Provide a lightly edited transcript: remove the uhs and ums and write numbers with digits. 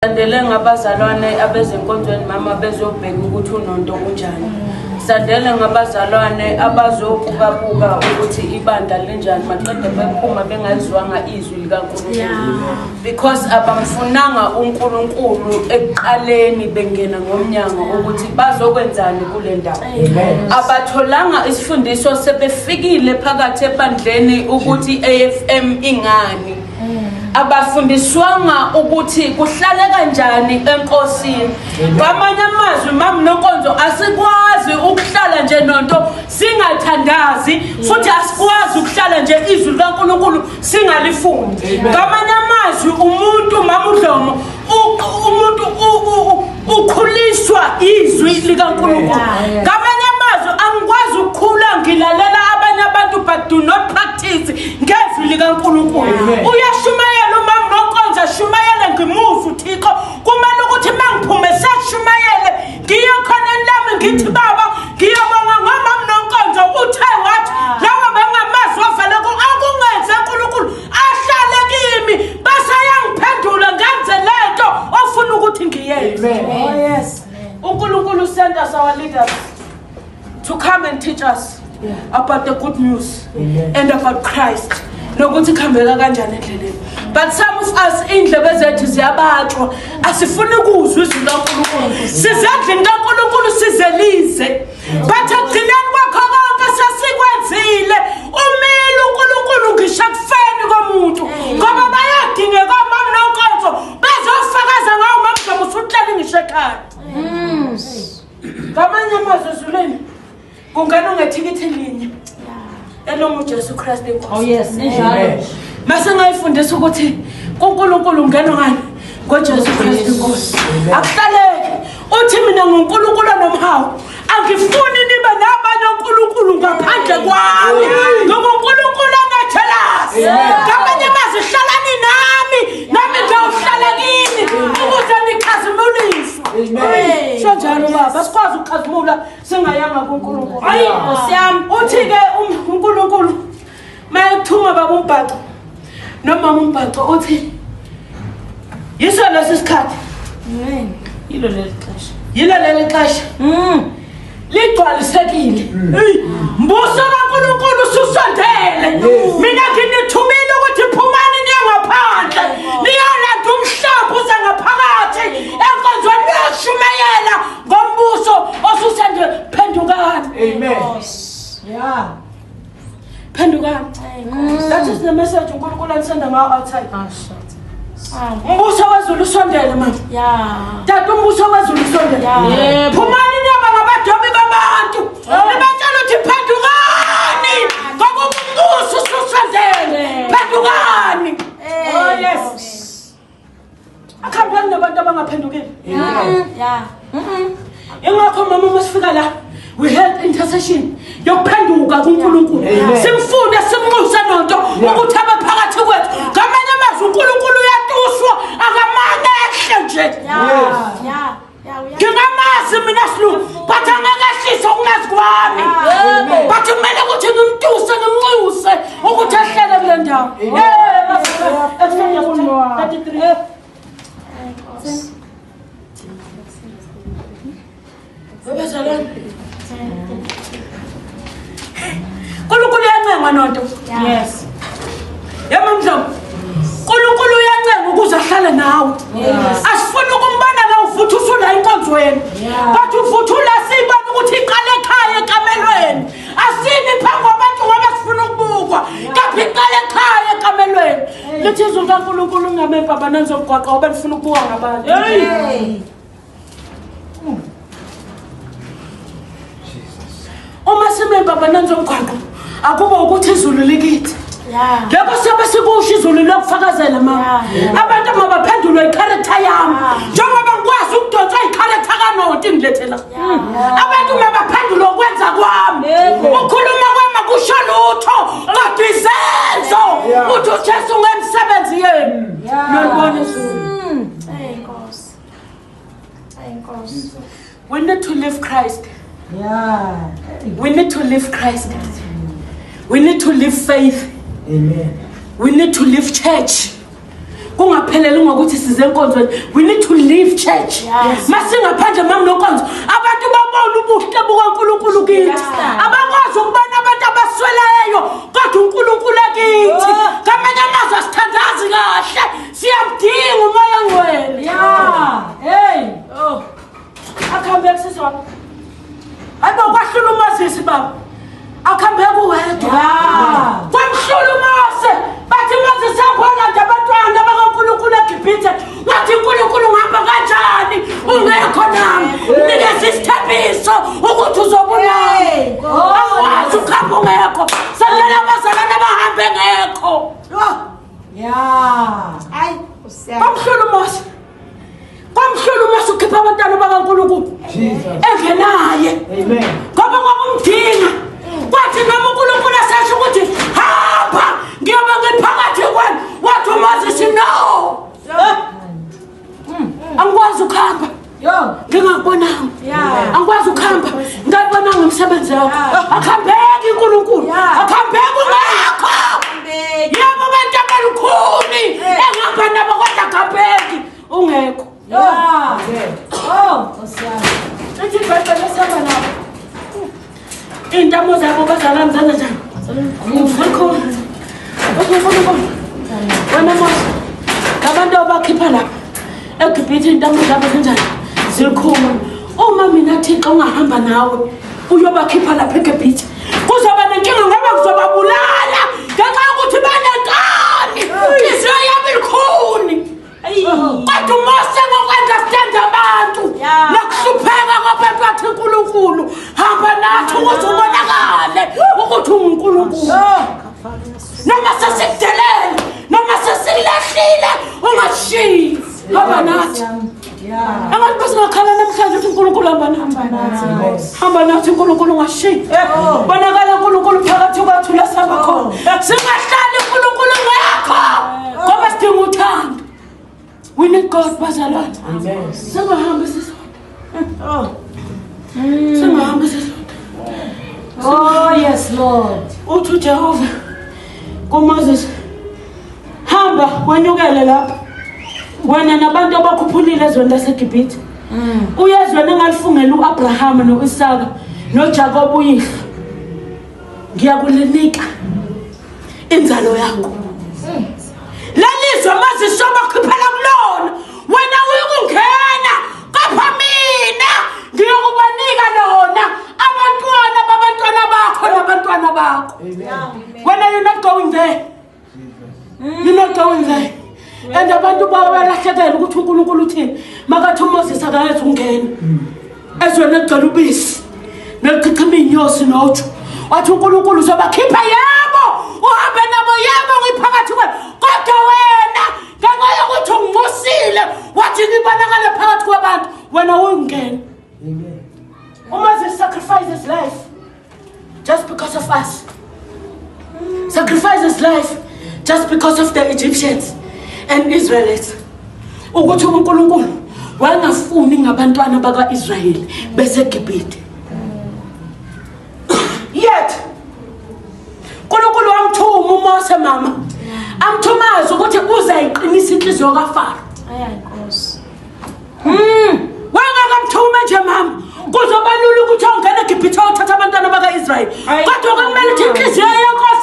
Sandele ngabazalwane abezenkonzweni mama bezobheka ukuthi unonto unjani. Sandele ngabazalwane abazobukabuka ukuthi ibandla linjani maqede bephuma bengalizwanga izwi likaNkulunkulu. Because abamfunanga uNkulunkulu ekuqaleni bengena ngomnyango ukuthi bazokwenzani kule ndawo. Abatholanga isifundiso sebefikile phakathi ebandleni ukuthi AFM ingani. Abafundiswanga ukuthi kuhlale kanjani enkosini. Ngamanye amazwi, mama Nonkonzo, asikwazi ukuhlala nje nonto singathandazi, futhi asikwazi ukuhlala nje izwi likaNkulunkulu singalifundi. Ngamanye amazwi, umuntu, mama uDlomo, umuntu ukhuliswa izwi likaNkulunkulu. Ngamanye amazwi, angikwazi ukukhula ngilalela abanye abantu but do not practice ngezwi likaNkulunkulu. Uyashumayela umama Nonkonzo, ashumayele, ngimuzwe uThixo. Kumele ukuthi uma ngiphume seshumayele ngiye khoneni lami ngithi, "Baba, ngiyabonga ngomama Nonkonzo, uthe wathi lawa bengamazwi avele ku akungenze uNkulunkulu ahlale kimi bese yangiphendula ngenze lento ofuna ukuthi ngiyenze." Oh yes. uNkulunkulu sent us our leaders to come and teach us about the good news and about Christ nokuthi kuhambeka kanjani endleleni, but some of us, iy'ndlebe zethu ziyabatshwa, asifuni kuzwa izwi likaNkulunkulu. Sizendlini kaNkulunkulu sizelize, but ekugcineni kwakho konke sesikwenzile, umile uNkulunkulu ngisho ekufeni komuntu, ngoba bayadingeka omama Nonkonzo bezofakaza ngawo. Mamdlomo, usuhleli ngisho ekhaya. Ngamanye amazwi, ezulwini kungena ngethikithi linye elinguJesu Kristu inkosi. Oh yes, injalo. Mase ngayifundisa ukuthi kuNkulunkulu ungena ngani? NgoJesu Kristu inkosi. Akuhlaleki. Uthi, "Mina nguNkulunkulu nomhawu, angifuni nibe nabanye onkulunkulu ngaphandle kwami. NginguNkulunkulu ono-jealous." Ngamanye amazwi, hlalani nami, nami ngiyawuhlala kini, ukuze nikhazimuliswe. Sho njalo baba, sikwazi ukukhazimula singayanga kuNkulunkulu. Hayi, Nkosi yami. Uthi-ke uNkulunkulu mayekuthuma baba umbhaco nomama umbhaco, uthi yiso lesi sikhathi. Amen. Yilo leli xesha, yilo leli xesha. Ligcwalisekile. Eyi, mbuso kaNkulunkulu ususondele. Mina nginithumile ukuthi phumani niye ngaphandle, niyolanda umhlaba uze ngaphakathi enkonzweni, niyoshumayela ngombuso osusendele. Phendukani. Amen. Phendukani. That is the message uNkulunkulu anisenda ngawo outside. Umbuso wezulu usondele manje. Tata, umbuso wezulu usondele. Yebo. Phumani niyoba ngabadobi babantu, nibatshela ukuthi phendukani, ngoba umbuso ususondele. Phendukani. Oh yes. Akuhambelani nabantu abangaphendukile. Ingakho mama, uma sifika la, we held intercession yokuphenduka kuNkulunkulu. Amen. Simfune, simnxuse nonto ukuthi abe phakathi kwethu. Ngamanye amazwi, uNkulunkulu uyatuswa, akamane ehle nje. Ngingamazi mina Silu, but angeke ehlise ukungazi kwami, but kumele ukuthi ngimtuse, ngimnxuse ukuthi ehlele kule ndawo. Exodus 33. Webazalwane, uNkulunkulu uyancengwa nonto. Yebo mhlobo, uNkulunkulu uyancenga ukuze ahlale nawe. Asifuni ukumbona la uvutha usula enkonzweni, but uvuthula sibona ukuthi iqale ekhaya ekamelweni. Asimi phambi kwabantu ngoba sifuna ukubukwa, kepha iqale ekhaya ekamelweni. Lithi izwi likaNkulunkulu, "Ungame mpambanani zomgwaqo ngoba nifuna ukubukwa ngabantu." Hey. Uma sime empambanani zomgwaqo, akuba ukuthi izulu likithi. Loko siyabe sikusho, izulu liyokufakazela mama. Abantu mabaphendulwe i-character yami, njengoba ngikwazi ukudonsa i-character kanonti ngilethela. Abantu mabaphendulwe ukwenza kwami. Ukhuluma kwami akusho lutho, kodwa izenzo. Uthi uJesu, "Ngemisebenzi yenu nolibona izulu." Hey Nkosi. Hey Nkosi. We need to live Christ. We need to live Christ. We need to live faith. Amen. We need to live church. Kungapheleli ngokuthi size enkonzweni. We need to leave church. Masingaphandle mama nonkonzo, abantu babona ubuhle bukaNkulunkulu kithi. Abakwazi ukubona abantu abaswelayo kodwa uNkulunkulu akithi. Ngamanye amazwi asithandazi kahle. Siyamdinga uMoya oNgcwele. Yeah. Hey. Oh. Akuhambe kusisi wami. Hayibo kwahlula uMoses baba. Akuhambe kuwedwa. Yeah. Kwamhlula uMose. Bathi Moses siyabona nje abantwana bakaNkulunkulu eGibhithe. Wathi uNkulunkulu ngihamba kanjani? Ungekho nami. Unikeza isithembiso ukuthi uzobulala. Hey, Awukwazi ukuhamba ungekho. Sacela abazalwane abahambe ngekho. Yeah. Hayi, Nkosi yami. Kwamhlula uMose. Kwamhlula uMose ukhipha abantwana bakaNkulunkulu. Jesus. Engenaye. Amen. Ngoba kwakumdinga. Kwathi noma uNkulunkulu esesho ukuthi hamba ngiyobe ngiphakathi kwenu, wathi uMoses no. Angikwazi ukuhamba. Yo. Ngingakubonanga. Yeah. Angikwazi ukuhamba. Ngakubonanga umsebenzi wakho. Akuhambeki uNkulunkulu. Yeah. Akuhambeki ungekho. Mbeki. Yebo abantu abalukhuni engihamba nabo kodwa akuhambeki ungekho. Yeah. Oh, Nkosi yami. Ithi iBhayibheli esihamba nabo. Iy'ntamo zabo bazalwane zenze njani? Zikhona. UNkulunkulu. Wena Mose, labantu abakhipha lapha eGibhithe iy'ntamo zabo zinjani? Zilikhulu. Uma mina Thixo ungahamba nawe uyobakhipha lapha eGibhithe. Kuzoba nenkinga ngoba ngizobabulala ngenxa yokuthi banenkani. Inhliziyo yami ilikhuni. Kodwa uMose ngoku-understand abantu Yeah. nokuhlupheka kwabantu wathi uNkulunkulu hamba nathi ukuze ubonakale ukuthi unguNkulunkulu. Noma sesikudelele, noma sesilahlile, ungashiyi. Hamba nathi. Yeah. Angathi basingakhala namhlanje ukuthi uNkulunkulu hamba nathi. Hamba nathi uNkulunkulu ungashiyi. Bonakala uNkulunkulu phakathi kwethu la sihamba khona. Singahlali uNkulunkulu ngekho. Ngoba sidinga uthando. We need God bazalwane. Amen. Singahambi sisodwa. Singahambi sisodwa. Oh, yes, Lord. Uthi uJehova kuMoses, hamba wenyukele lapha wena nabantu abakhuphulile ezweni laseGibhithe uye ezweni engalifungela u-Abrahama no-Isaka noJakobe uyihlo, ngiyakulinika inzalo yakho. Lelizwe Moses sobakhiphela kulona, wena uyukungena, kepha mina ngiyokubanika lona abantwana babantwana bakho nabantwana bakho. Wena you're not going there. You're not going there. And abantu bayalahlekela ukuthi uNkulunkulu uthini makathi uMoses akayenza ungena ezweni egcwele ubisi nelichichima iy'nyosi noju. Wathi uNkulunkulu uzobakhipha, yebo uhambe nabo, yebo ngiphakathi kwenu, kodwa wena ngenxa yokuthi unginxusile wathi ngibonakale phakathi kwabantu, wena uyungena. Amen. uMoses sacrificed his life just because of us. Sacrificed his life just because of the Egyptians and Israelites. Ukuthi uNkulunkulu wayengafuni ngabantwana baka-Israyeli beseGibhithe. Yet uNkulunkulu wamthuma uMose mama. Amthumazi ukuthi uzayiqinisa inhliziyo kaFaro. Aya Nkosi. Wangakamthume nje mama. Kuzoba lula ukuthi awungena eGibhithe uyothatha abantwana baka-Israyeli. Kodwa kwakumele ukuthi inhliziyo yenkosi